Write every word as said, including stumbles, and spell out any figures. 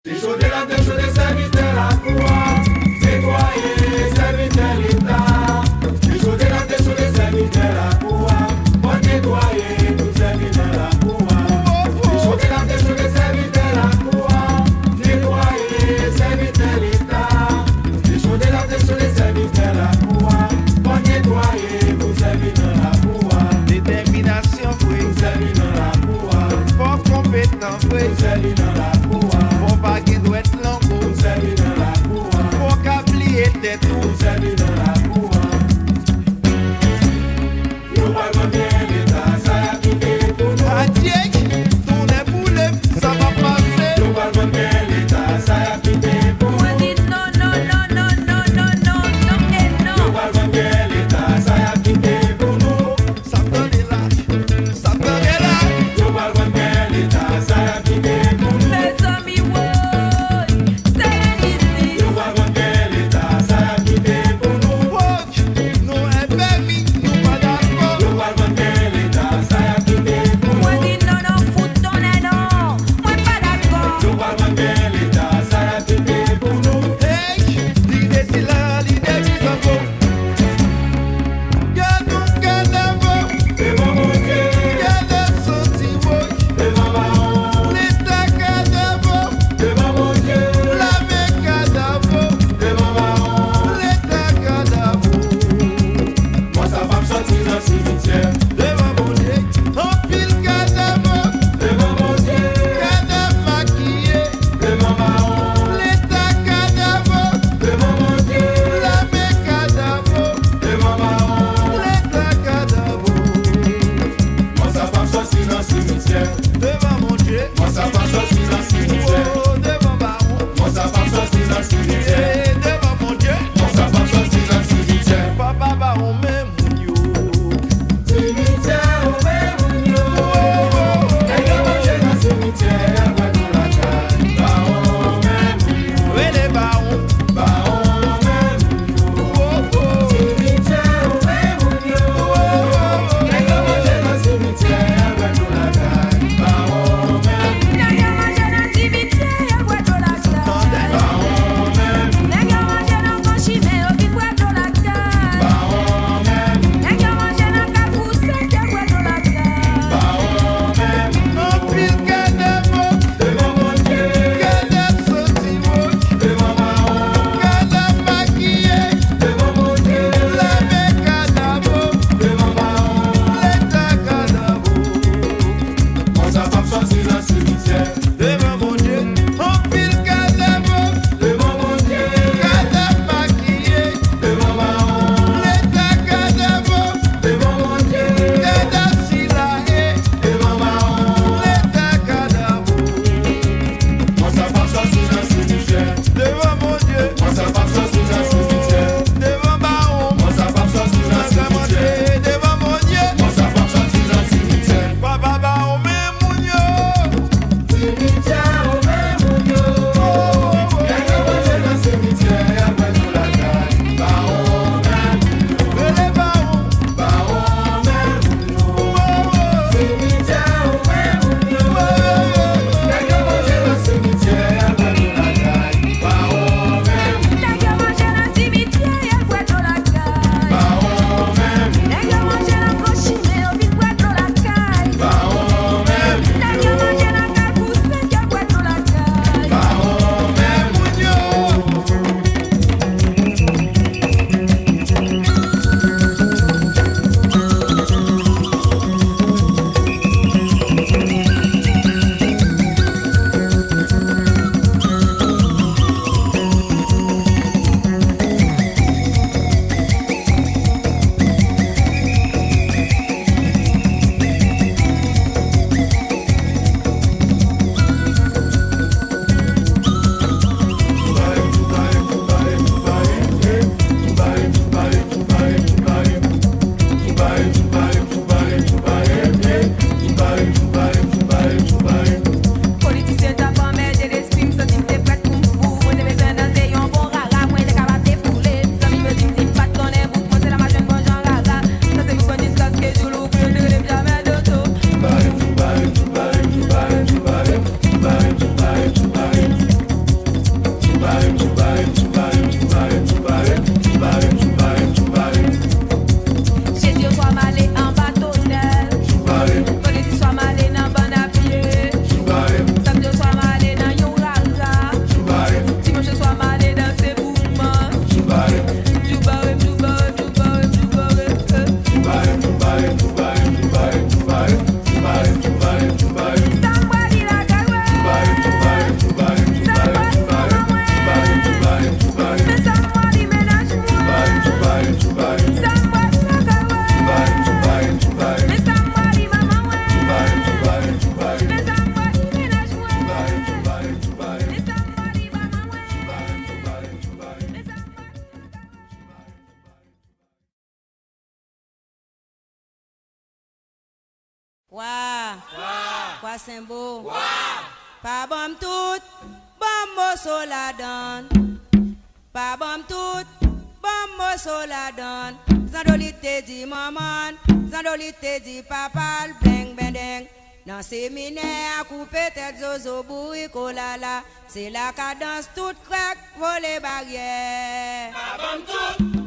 Dechode l ap dechode sèvitè lakou a, netwaye sèvitè Leta. Dechode l ap dechode sèvitè lakou a, pòt netwaye tout sèvitè lakou a. Dechode l ap dechode sèvitè lakou a, netwaye sèvitè Leta. Dechode l ap dechode sèvitè lakou a, pòt netwaye tout sèvitè lakou a. Detèminasyon vre, sèvi nan lakou a. Fò konpetan vre, sèvi nan lakou a. Fò pa gen dwèt longo, sèvi nan lakou a. Wa! Kwa Senbo! Pa ban m tout, ban m moso ladann. Pa ban m tout, ban m moso ladann. Zandolit te di manman l, Zandolit te di papa l, bleng bendeng. Nan seminè a koupe tèt zozo bourik olala. Se la kadans tout krèk vole baryè. Pa ban m tout,